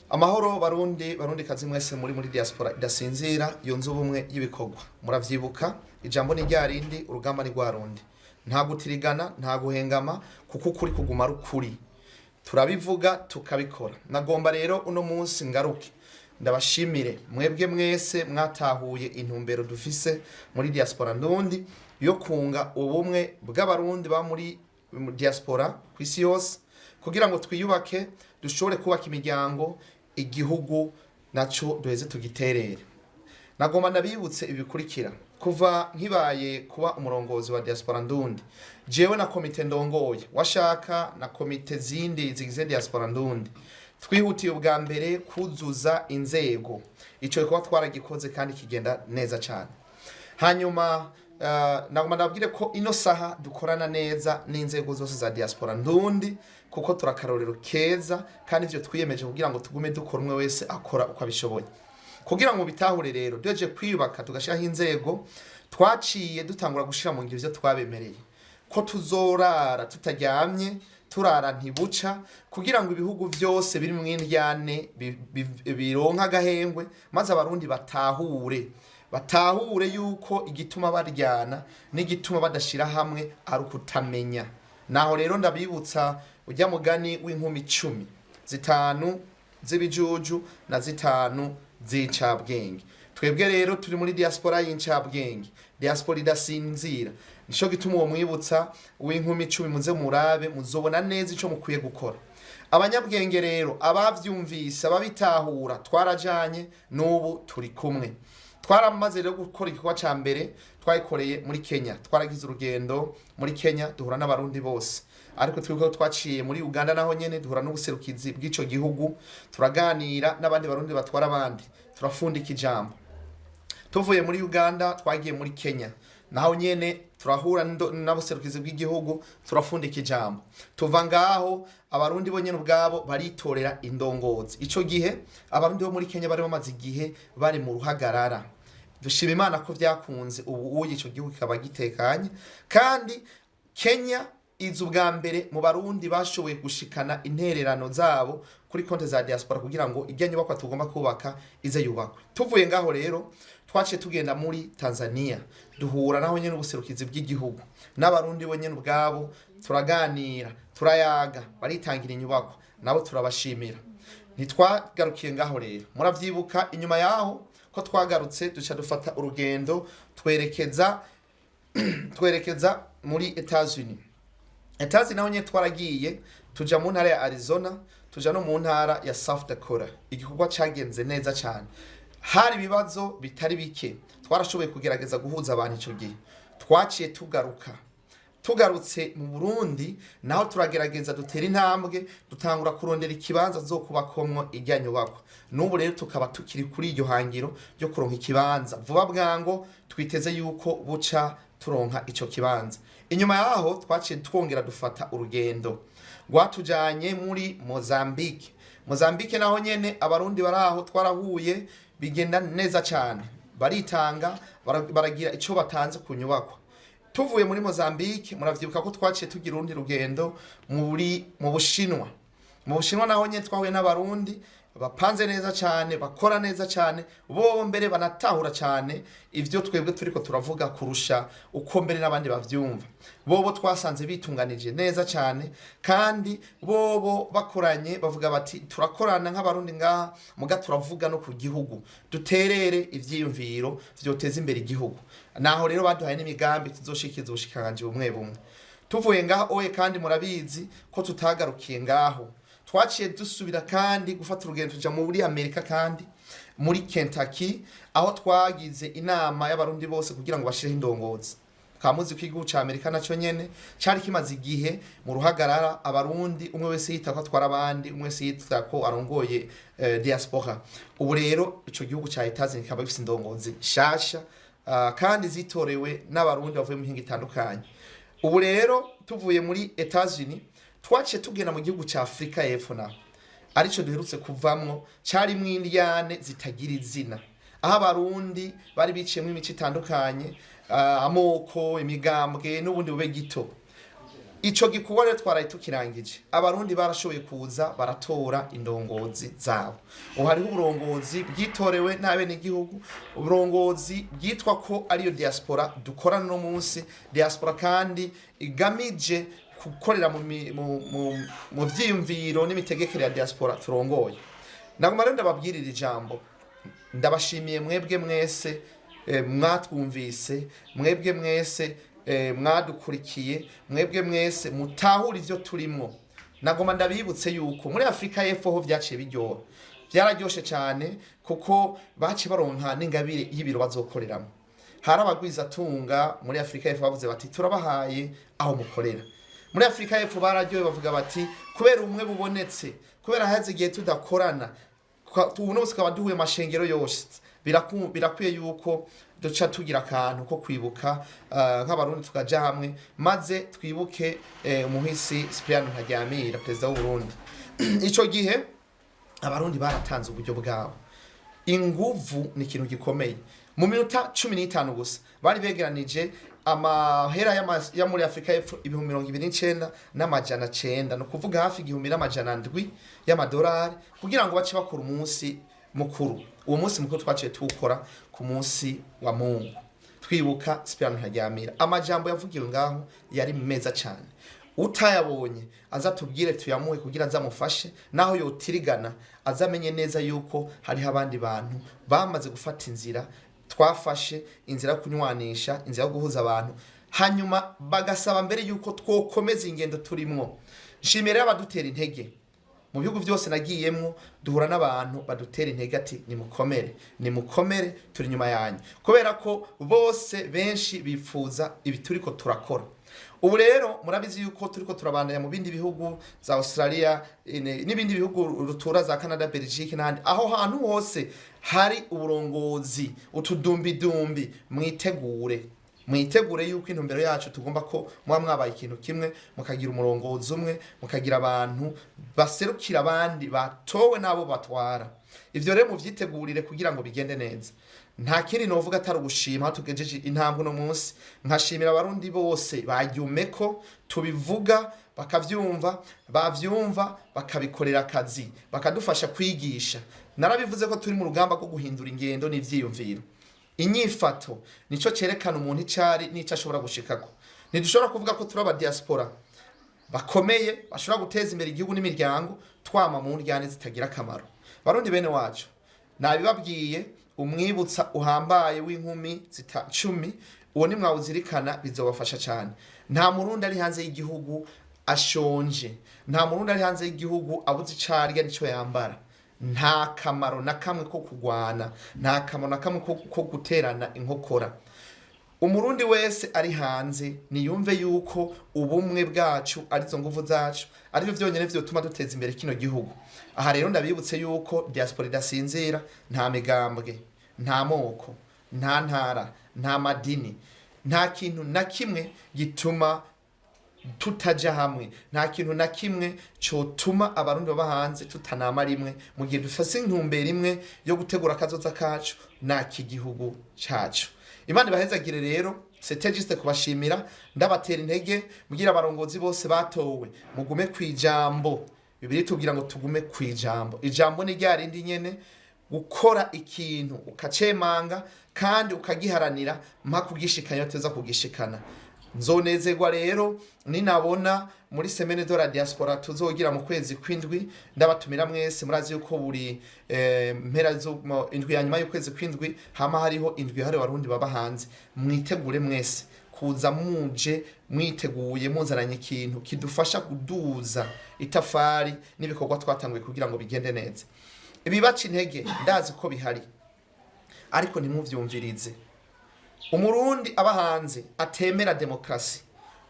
Amahoro Barundi, Barundi kazi mwese muri diaspora idasinzira yunze ubumwe y'ibikorwa. Muravyibuka, ijambo ni rya rindi, urugamba ni rwa rundi, nta gutirigana, nta guhengama, kuko ukuri kuguma ari ukuri, turabivuga tukabikora. Nagomba rero uno munsi ngaruke ndabashimire mwebwe mwese mwatahuye intumbero dufise muri diaspora ndundi yo kunga ubumwe bw'Abarundi ba muri diaspora ku isi yose, kugira ngo twiyubake, dushobore kubaka imiryango, igihugu naco duheze tugiterere. Nagomba ndabibutse ibi bikurikira: kuva nkibaye kuba umurongozi wa diaspora ndundi, jewe na komite ndongoye, washaka na komite zindi zigize diaspora ndundi, twihutiye ubwa mbere kuzuza inzego. Ico gikorwa twaragikoze kandi kigenda neza cyane. Hanyuma nagomba ndabwire ko ino saha dukorana neza n'inzego zose za diaspora ndundi, kuko turakarorero keza, kandi ivyo twiyemeje kugira ngo tugume dukora, umwe wese akora uko abishoboye. Kugira ngo bitahure rero, duheje kwiyubaka tugashyiraho inzego, twaciye dutangura gushira mu ngiro ivyo twabemereye ko tuzorara tutaryamye, turara ntibuca, kugira ngo ibihugu byose biri mu indyane bironke agahengwe, maze Abarundi batahure yuko igituma baryana n'igituma badashira hamwe ari ukutamenya. Naho rero ndabibutsa ujya mugani w'inkumi 10, zitanu z'ibijuju na zitanu z'incabwenge. Twebwe rero turi muri diaspora y'incabwenge, diaspora idasinzira. Nico gituma uwo mwibutsa w'inkumi 10, muze murabe, muzobona neza ico mukwiye gukora. Abanyabwenge rero, abavyumvise, ababitahura, twarajanye, n'ubu turi kumwe. Twaramaze rero gukora igikorwa ca mbere, twayikoreye muri Kenya. Twaragize urugendo muri Kenya, duhura n'Abarundi bose, ariko twibuke ko twaciye muri Uganda, naho nyene duhura n'ubuserukizi bw'ico gihugu, turaganira n'abandi Barundi batwara abandi, turafundika ijambo. Tuvuye muri Uganda twagiye muri Kenya, naho nyene turahura n'abuserukizi bw'igihugu, turafundika ijambo. Tuva ngaho, Abarundi bo nyene ubwabo baritorera indongozi. Ico gihe Abarundi bo muri Kenya bari bamaze igihe bari mu ruhagarara. Dushima Imana ko vyakunze, ubu uye ico gihugu kikaba gitekanye, kandi Kenya iza ubwa mbere mu Barundi bashoboye gushikana intererano zabo kuri konti za diaspora kugira ngo ijya nyubakwa tugomba kubaka ize yubakwe. Tuvuye ngaho rero twaciye tugenda muri Tanzania, duhura naho nyene ubuserukizi bw'igihugu n'Abarundi bo nyene ubwabo, turaganira, turayaga, baritangira inyubakwa, nabo turabashimira. Ntitwagarukiye ngaho rero, muravyibuka inyuma yaho ko twagarutse duca dufata urugendo twerekeza muri Etats-Unis. Etats-Unis naho nyene twaragiye, tuja mu ntara ya Arizona, tuja no mu ntara ya South Dakota. Igikorwa cagenze neza cyane, hari ibibazo bitari bike, twarashoboye kugerageza guhuza abantu. Ico gihe twaciye tugaruka. Tugarutse mu Burundi naho turagerageza dutera intambwe, dutangura kurondera ikibanza zokubakomwo ijya nyubakwa. N'ubu rero tukaba tukiri kuri iryo hangiro ryo kuronka ikibanza vuba bwango. Twiteze yuko buca turonka ico kibanza. Inyuma yaho twaciye twongera dufata urugendo rwatujanye muri Mozambique. Mozambique naho nyene Abarundi baraho twarahuye, bigenda neza cyane, baritanga, baragira ico batanze ku nyubakwa. Tuvuye muri Mozambique, muravyibuka ko twaciye tugira urundi rugendo mu Bushinwa. Mu Bushinwa naho nyene twahuye n'Abarundi bapanze neza cyane, bakora neza cyane, bo mbere banatahura cyane ivyo twebwe turiko turavuga kurusha uko mbere n'abandi bavyumva. Bobo twasanze bitunganije neza cyane, kandi bobo bakoranye bavuga bati: "Turakorana nk'Abarundi ngaha, muga turavuga no ku gihugu, duterere ivyiyumviro vyoteza imbere igihugu." Naho rero baduhaye n'imigambi tuzoshikiza ubushikiranganji bumwe bumwe. Tuvuye ngaho oye, kandi murabizi ko tutagarukiye ngaho, twaciye dusubira kandi gufata urugendo tuja muri Amerika, kandi muri Kentucky, aho twagize inama y'Abarundi bose kugira ngo bashireho indongozi. Mukaba muzi ko igihugu ca Amerika naco nyene cari kimaze igihe mu ruhagarara, Abarundi umwe wese yita ko atwara abandi, umwe wese yita ko arongoye diaspora. Ubu rero ico gihugu ca Etats-Unis kikaba gifise indongozi nshasha, kandi zitorewe n'Abarundi bavuye mu mihingo itandukanye. Ubu rero tuvuye muri Etats-Unis twaciye tugenda mu gihugu ca Afrika y'Epfo, naho arico duherutse kuvamwo, carimwo indyane zitagira izina, aho Abarundi bari biciyemwo imico itandukanye, amoko, imigambwe n'ubundi bube gito. Ico gikorwa rero twaraye tukirangije. Abarundi barashoboye kuza baratora indongozi zabo. Ubu hariho uburongozi bwitorewe n'abenegihugu, uburongozi bwitwa ko ariyo diaspora dukorana no munsi, diaspora kandi igamije gukorera mu vyiyumviro n'imitegekere ya diaspora turongoye. Naguma rero ndababwirira ijambo. Ndabashimiye mwebwe mwese mwatwumvise, mwebwe mwese mwadukurikiye, mwebwe mwese mutahura ivyo turimwo. Nagoma ndabibutse yuko muri Afurika y'Epfo ho vyaciye biryoha, byararyoshe cyane, kuko baciye baronka n'ingabire y'ibiro bazokoreramo. Hari abagwizatunga muri Afurika y'Epfo bavuze bati: "Turabahaye aho mukorera." Muri Afurika y'Epfo bararyohe, bavuga bati: "Kubera ubumwe bubonetse, kubera haze igihe tudakorana, ubu munsi tukaba duhuye amashengero yose, birakwiye yuko duca tugira akantu ko kwibuka nk'Abarundi, tukaja hamwe maze twibuke umuhisi Cyprien Ntaryamira, perezida w'u Burundi." Ico gihe Abarundi baratanze uburyo bwabo. Inguvu ni ikintu gikomeye. Mu minota 15 gusa bari begeranije amahera yo muri Afurika y'Epfo 29,900, ni ukuvuga hafi 1700 y'amadolari, kugira ngo bace bakora umunsi mukuru. Uwo munsi mukuru twaciye tuwukora ku munsi wa Mungu, twibuka Cyprien Ntaryamira. Amajambo yavugiwe ngaho yari meza cyane. Utayabonye aza tubwire tuyamuhe kugira azamufashe, naho yotirigana azamenye neza yuko hariho abandi bantu bamaze gufata inzira twafashe, inzira yo kunywanisha, inzira yo guhuza abantu, hanyuma bagasaba mbere yuko twokomeza ingendo turimwo. Nshimiye rero abadutera intege. Mu bihugu byose nagiyemwo duhura n'abantu badutera intege, ati: "Nimukomere, nimukomere, turi inyuma yanyu," kubera ko bose benshi bifuza ibi turiko turakora. Ubu rero murabizi yuko turiko turabandanya mu bindi bihugu za Australia n'ibindi bihugu rutura za Canada, Belgique n'ahandi. Aho hantu hose hari uburongozi utudumbidumbi, mwitegure, mwitegure yuko intumbero yacu tugomba ko muba mwabaye ikintu kimwe, mukagira umurongozi umwe, mukagira abantu baserukira abandi batowe n'abo batwara. Ivyo rero muvyitegurire kugira ngo bigende neza. Nta kindi novuga atari ugushima aho tugejeje intambwe uno munsi, nkashimira Abarundi bose baryumeko tubivuga bakavyumva, bavyumva bakabikorera akazi, bakadufasha kwigisha. Narabivuze ko turi mu rugamba rwo guhindura ingendo n'ivyiyumviro. Inyifato nico cerekana umuntu icari n'ico ashobora gushikako. Ntidushobora kuvuga ko turi aba diaspora bakomeye bashobora guteza imbere igihugu n'imiryango twama mu ndyane zitagira akamaro. Barundi bene wacu, nabibabwiye, umwibutsa uhambaye w'inkumi zita 10, uwo nimwawuzirikana bizobafasha cyane. Nta Murundi ari hanze y'igihugu ashonje, nta Murundi ari hanze y'igihugu abuze ico arya n'ico yambara. Nta kamaro na kamwe ko kugwana, nta kamaro na kamwe ko guterana inkokora. Umurundi wese ari hanze niyumve yuko ubumwe bwacu arizo nguvu zacu, arivyo vyonyene vyotuma duteza imbere kino gihugu. Aha rero ndabibutse yuko diaspora idasinzira. Nta migambwe, nta moko, nta ntara, nta madini, nta kintu na kimwe gituma tutaja hamwe, nta kintu na kimwe cotuma Abarundi baba hanze tutanama rimwe, mu gihe dufase intumbero imwe yo gutegura akazoza kacu n'ak'igihugu cacu. Imana ibahezagire. Rero c'était juste kubashimira, ndabatera intege, mbwira abarongozi bose batowe: mugume kwijambo. Bibiliya itubwira ngo tugume kwijambo. Ijambo ni rya rindi nyene, gukora ikintu ukacemanga kandi ukagiharanira mpaka ugishikana iyo tuza kugishikana. Nzonezerwa rero ninabona muri semaine de la diaspora tuzogira mu kwezi kw'indwi. Ndabatumira mwese. Murazi yuko buri mpera indwi ya nyuma y'ukwezi kw'indwi hama hariho indwi yahariwe Abarundi baba hanze. Mwitegure mwese kuza muje mwiteguye, muzananye ikintu kidufasha kuduza itafari n'ibikorwa twatanguye kugira ngo bigende neza. Ibibaca intege ndazi ko bihari, ariko ntimuvyumvirize. Umurundi aba hanze atemera demokarasi,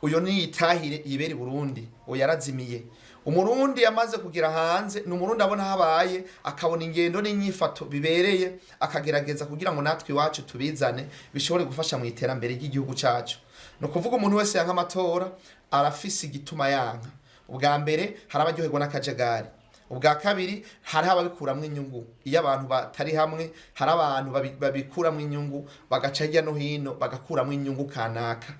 uyo niyitahire yibera i Burundi, uwo yarazimiye. Umurundi yamaze kugira hanze ni Umurundi abona habaye, akabona ingendo n'inyifato bibereye, akagerageza kugira ngo natwe iwacu tubizane, bishobore gufasha mu iterambere ry'igihugu cacu. Ni ukuvuga umuntu wese yanka amatora arafise igituma yanka. Ubwa mbere, hari abaryoherwa n'akajagari. Ubwa kabiri, hariho ababikuramwo inyungu. Iyo abantu batari hamwe, hari abantu babikuramwo inyungu, bagaca hirya no hino bagakuramwo inyungu kanaka.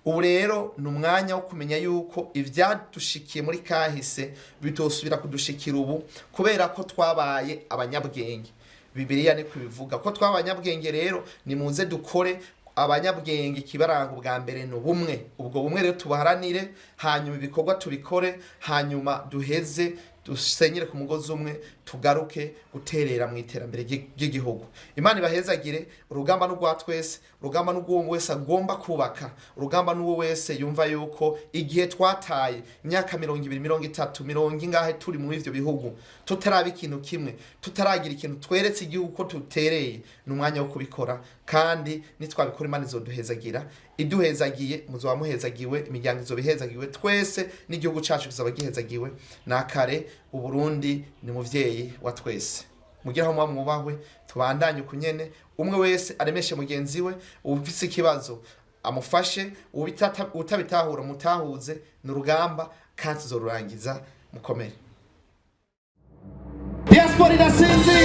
Ubu rero ni umwanya wo kumenya yuko ivyadushikiye muri kahise bitosubira kudushikira ubu, kubera ko twabaye abanyabwenge. Bibiliya niko ibivuga ko twabaye abanyabwenge. Rero nimuze dukore. Abanyabwenge ikibaranga ubwa mbere ni ubumwe. Ubwo bumwe rero tubaharanire, hanyuma ibikorwa tubikore, hanyuma duheze dusenyere ku mugozi umwe, tugaruke guterera mu iterambere ry'igihugu. Imana ibahezagire. Urugamba n'urwa twese, urugamba n'urw'uwo wese agomba kubaka, urugamba n'uwo wese yumva yuko igihe twataye, imyaka 20, 30, mirongo ingahe turi muri ivyo bihugu, tutaraba ikintu kimwe, tutaragira ikintu tweretse igihugu ko tutereye, ni umwanya wo kubikora. Kandi nitwabikora, Imana izoduhezagira. Iduhezagiye, muzoba muhezagiwe, imiryango izoba ihezagiwe, twese n'igihugu cacu kizaba gihezagiwe. Nakare Uburundi ni muvyeyi wa twese. Mugire aho muba mwubahwe. Tubandanye ukunyene, umwe wese aremeshe mugenzi we, ufise ikibazo amufashe, utabitahura mutahuze. Ni urugamba kandi tuzorurangiza. Mukomere. Diaspora irasinziriye.